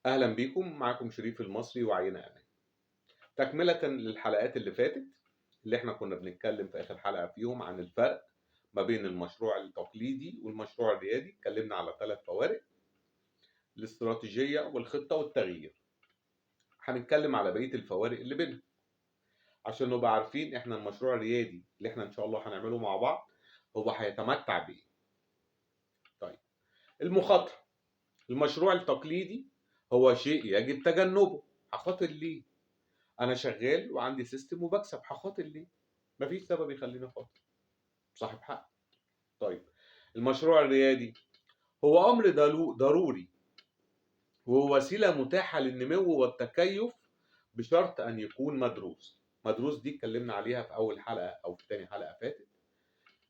أهلا بيكم، معاكم شريف المصري وعينة أمان. تكملة للحلقات اللي فاتت اللي احنا كنا بنتكلم في آخر حلقة فيهم عن الفرق ما بين المشروع التقليدي والمشروع الريادي. اتكلمنا على 3 فوارق: الاستراتيجية والخطة والتغيير. هنتكلم على بقية الفوارق اللي بينهم عشان نبقى عارفين احنا المشروع الريادي اللي احنا ان شاء الله هنعمله مع بعض هو هيتمتع بإيه. طيب، المخاطرة. المشروع التقليدي هو شيء يجب تجنبه. هخاطر ليه؟ انا شغال وعندي system وبكسب، هخاطر ليه؟ مفيش سبب يخليني اخاطر، صاحب حق. طيب، المشروع الريادي هو امر ضروري وهو وسيلة متاحة للنمو والتكيف بشرط ان يكون مدروس. مدروس دي اتكلمنا عليها في اول حلقة او في تاني حلقة فاتت.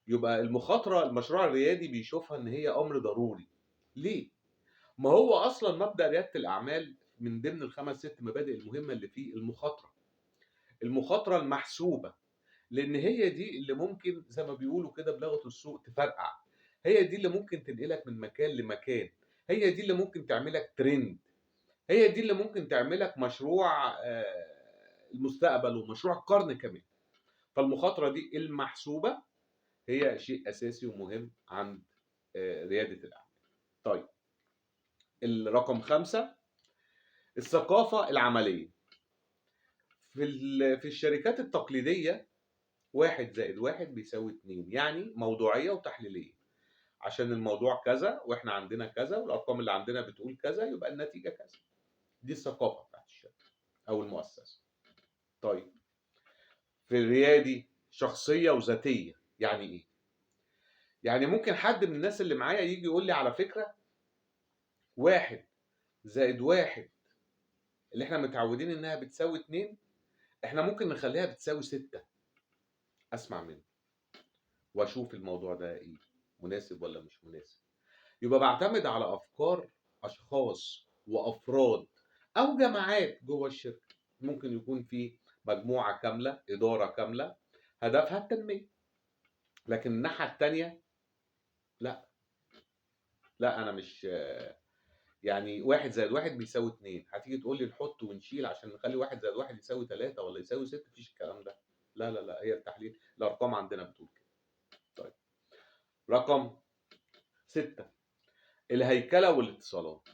يبقى المخاطرة المشروع الريادي بيشوفها ان هي امر ضروري. ليه؟ ما هو اصلا مبدأ ريادة الاعمال من ضمن ال5 6 مبادئ المهمة اللي فيه المخاطرة. المخاطرة المحسوبة، لان هي دي اللي ممكن زي ما بيقولوا كده بلغة السوق تفرقع، هي دي اللي ممكن تنقلك من مكان لمكان، هي دي اللي ممكن تعملك ترند، هي دي اللي ممكن تعملك مشروع المستقبل ومشروع القرن كمان. فالمخاطرة دي المحسوبة هي شيء أساسي ومهم عند ريادة الأعمال. طيب، الرقم 5 الثقافة العملية. في الشركات التقليدية 1 + 1 بيساوي 2، يعني موضوعية وتحليلية. عشان الموضوع كذا واحنا عندنا كذا والأرقام اللي عندنا بتقول كذا يبقى النتيجة كذا. دي الثقافة بتاعت الشركة أو المؤسسة. طيب، في الريادي شخصية وذاتية. يعني إيه؟ يعني ممكن حد من الناس اللي معايا يجي يقول لي على فكرة 1 + 1 اللي احنا متعودين انها بتساوي 2، احنا ممكن نخليها بتساوي 6. اسمع منه واشوف الموضوع ده ايه، مناسب ولا مش مناسب. يبقى بعتمد على افكار اشخاص وافراد او جماعات جوه الشركة. ممكن يكون في مجموعة كاملة، ادارة كاملة هدفها التنمية، لكن الناحية التانية لا انا مش يعني 1 + 1 بيساوي 2. هتيجي تقول لي نحط ونشيل عشان نخلي 1 + 1 يساوي 3 ولا يساوي 6؟ مفيش الكلام ده. لا لا لا، هي التحليل الارقام عندنا بتقول كده. طيب، رقم 6 الهيكله والاتصالات.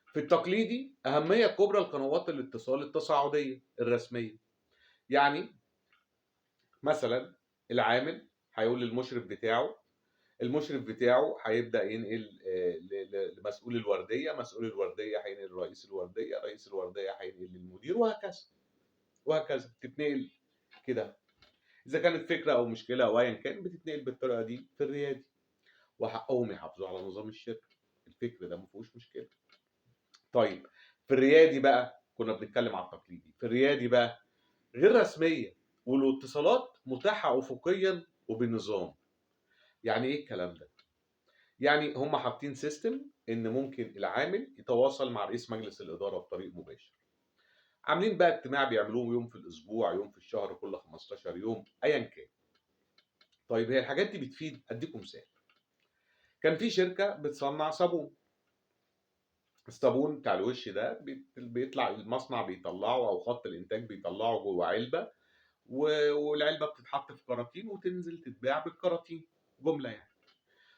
في التقليدي اهمية كبرى لقنوات الاتصال التصاعديه الرسمية. يعني مثلا العامل هيقول للمشرف بتاعه، المشرف بتاعه هيبدأ ينقل لمسؤول الوردية، مسؤول الوردية هينقل لرئيس الوردية، رئيس الوردية هينقل للمدير، وهكذا وهكذا. بتتنقل كده إذا كانت فكرة أو مشكلة أو أيا كان بتتنقل بالطريقة دي في الريادي. وحقهم يحافظوا على نظام الشركة، الفكر ده ما فيهوش مشكلة. طيب، في الريادي بقى كنا بنتكلم على التقليدي. في الريادي بقى غير رسمية والاتصالات متاحة أفقيا وبنظام. يعني ايه الكلام ده؟ يعني هم حاطين system ان ممكن العامل يتواصل مع رئيس مجلس الادارة بطريق مباشر. عاملين بقى اجتماع بيعملوه يوم في الاسبوع، يوم في الشهر، كل 15 يوم، ايا كان. طيب، هي الحاجات دي بتفيد؟ اديكم مثال. كان في شركة بتصنع صابون. الصابون بتاع الوش ده بيطلع المصنع بيطلعه او خط الانتاج بيطلعه جوه علبة، والعلبه بتتحط في كراتين وتنزل تتباع بالكراتين جملة يعني.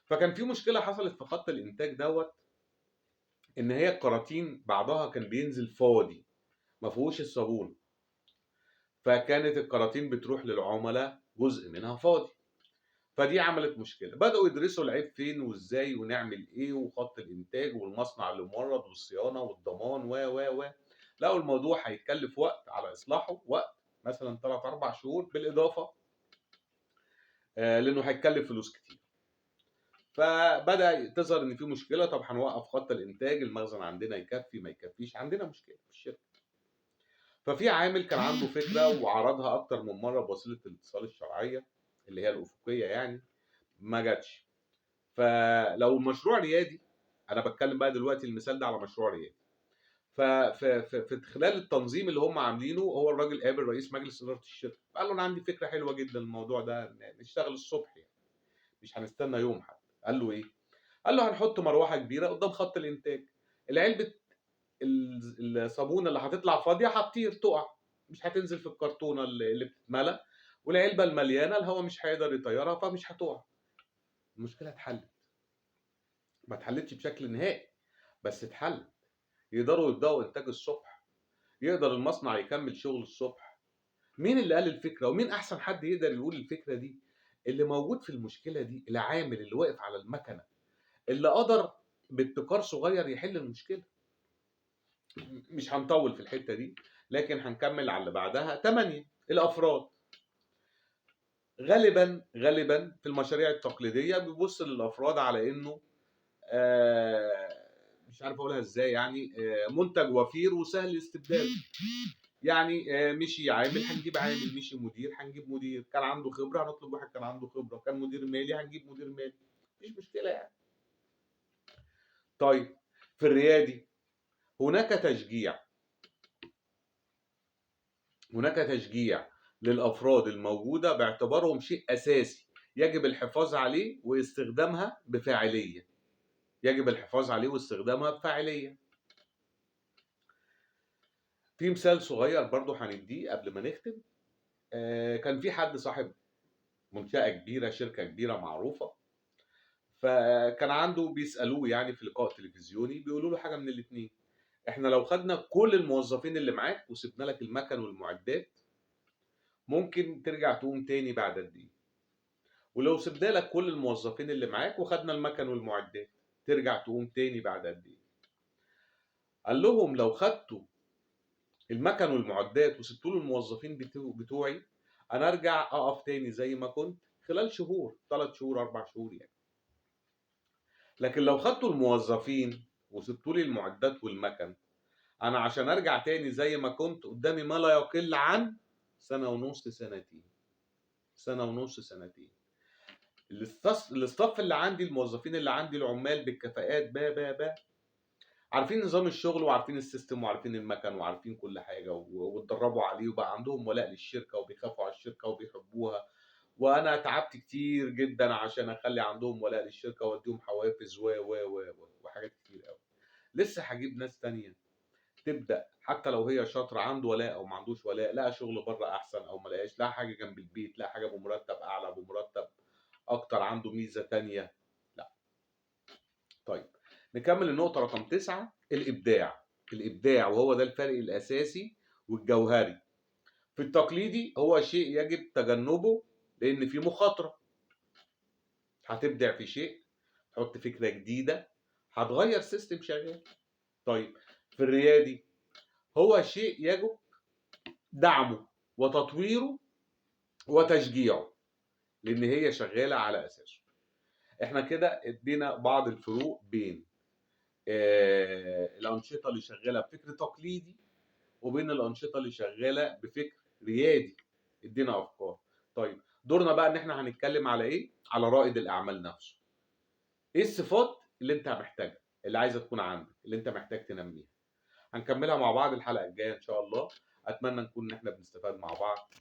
فكان في مشكلة حصلت في خط الإنتاج دوت، إن هي الكراتين بعضها كان بينزل فاضي ما فيهوش الصابون، فكانت الكراتين بتروح للعملاء جزء منها فاضي. فدي عملت مشكلة. بدأوا يدرسوا العيب فين وإزاي ونعمل إيه، وخط الإنتاج والمصنع اللي مورد والصيانة والضمان و و و لقوا الموضوع هيتكلف وقت على إصلاحه، وقت مثلا 3-4 شهور، بالإضافة لانه هيتكلف فلوس كتير. فبدا تظهر ان في مشكلة. طب هنوقف خط الانتاج، المخزن عندنا يكفي ما يكفيش، عندنا مشكلة في الشركة. ففي عامل كان عنده فكرة وعرضها اكتر من مرة بوسيلة الاتصال الشرعية اللي هي الافقية، يعني ما جاتش. فلو المشروع ريادي، انا بتكلم بقى دلوقتي المثال ده على مشروع ريادي، ففي خلال التنظيم اللي هم عاملينه، هو الراجل قابل رئيس مجلس ادارة الشركة، قال له انا عندي فكرة حلوة جدا الموضوع ده، نشتغل الصبح يعني، مش هنستنى يوم حد. قال له ايه؟ قال له هنحط مروحة كبيرة قدام خط الانتاج، العلبة الصابونه اللي هتطلع فاضية هتطير تقع، مش هتنزل في الكرتونه اللي بتتملى، والعلبه المليانة الهواء مش هيقدر يطيرها فمش هتقع. المشكلة اتحلت، ما اتحلتش بشكل نهائي بس اتحلت. يقدروا يبداوا انتاج الصبح، يقدر المصنع يكمل شغل الصبح. مين اللي قال الفكرة ومين احسن حد يقدر يقول الفكرة دي؟ اللي موجود في المشكلة دي، العامل اللي واقف على المكنه، اللي قدر بابتكار صغير يحل المشكلة. مش هنطول في الحتة دي لكن هنكمل على اللي بعدها. 8 الافراد. غالبا غالبا في المشاريع التقليدية بيبص للافراد على انه مش عارف اقولها ازاي، يعني منتج وفير وسهل الاستبدال. يعني مشي عامل هنجيب عامل، مشي مدير هنجيب مدير، كان عنده خبره هنطلب واحد كان عنده خبره، كان مدير مالي هنجيب مدير مالي، مفيش مشكلة يعني. طيب في الريادي هناك تشجيع، هناك تشجيع للأفراد الموجودة باعتبارهم شيء أساسي يجب الحفاظ عليه واستخدامها بفاعلية. يجب الحفاظ عليه واستخدامها بفاعلية. في مثال صغير برضو هنديه قبل ما نختم. كان في حد صاحب منشأة كبيرة، شركة كبيرة معروفة، فكان عنده بيسألوه يعني في لقاء تلفزيوني، بيقولوا له حاجة من الاتنين: احنا لو خدنا كل الموظفين اللي معاك وسبنا لك المكن والمعدات ممكن ترجع تقوم تاني بعد قد ايه؟ ولو سبنا لك كل الموظفين اللي معاك وخدنا المكن والمعدات ترجع تقوم تاني بعد قد ايه؟ قال لهم لو خدتوا المكن والمعدات وسبتوا له الموظفين بتوعي انا ارجع اقف تاني زي ما كنت خلال شهور، 3 شهور 4 شهور يعني. لكن لو خدتوا الموظفين وسبتوا لي المعدات والمكن، انا عشان ارجع تاني زي ما كنت قدامي ما لا يقل عن 1.5 سنة سنتين. 1.5 سنة سنتين. الاستاف اللي عندي، الموظفين اللي عندي، العمال بالكفاءات با با با، عارفين نظام الشغل وعارفين ال system وعارفين المكن وعارفين كل حاجة واتدربوا عليه وبقى عندهم ولاء للشركة وبيخافوا على الشركة وبيحبوها، وانا تعبت كتير جدا عشان اخلي عندهم ولاء للشركة واديهم حوافز و و و وحاجات كتير قوي. لسه هجيب ناس تانية تبدأ حتى لو هي شاطرة، عنده ولاء او ما عندوش ولاء، لقى شغل بره احسن او ما لقاش، لقى حاجة جنب البيت، لقى حاجة بمرتب اعلى بمرتب اكتر، عنده ميزة تانية. لا. طيب نكمل النقطة رقم 9، الإبداع. الإبداع وهو ده الفرق الأساسي والجوهري. في التقليدي هو شيء يجب تجنبه لأن فيه مخاطرة. هتبدع في شيء، تحط فكرة جديدة، هتغير system شغال. طيب في الريادي هو شيء يجب دعمه وتطويره وتشجيعه لأن هي شغالة على أساسه. احنا كده ادينا بعض الفروق بين الأنشطة اللي شغالة بفكر تقليدي وبين الأنشطة اللي شغالة بفكر ريادي. ادينا أفكار. طيب دورنا بقى ان احنا هنتكلم على ايه؟ على رائد الأعمال نفسه. ايه الصفات اللي انت محتاجها، اللي عايزة تكون عندك، اللي انت محتاج تنميها؟ هنكملها مع بعض الحلقة الجاية ان شاء الله. اتمنى نكون ان احنا بنستفاد مع بعض.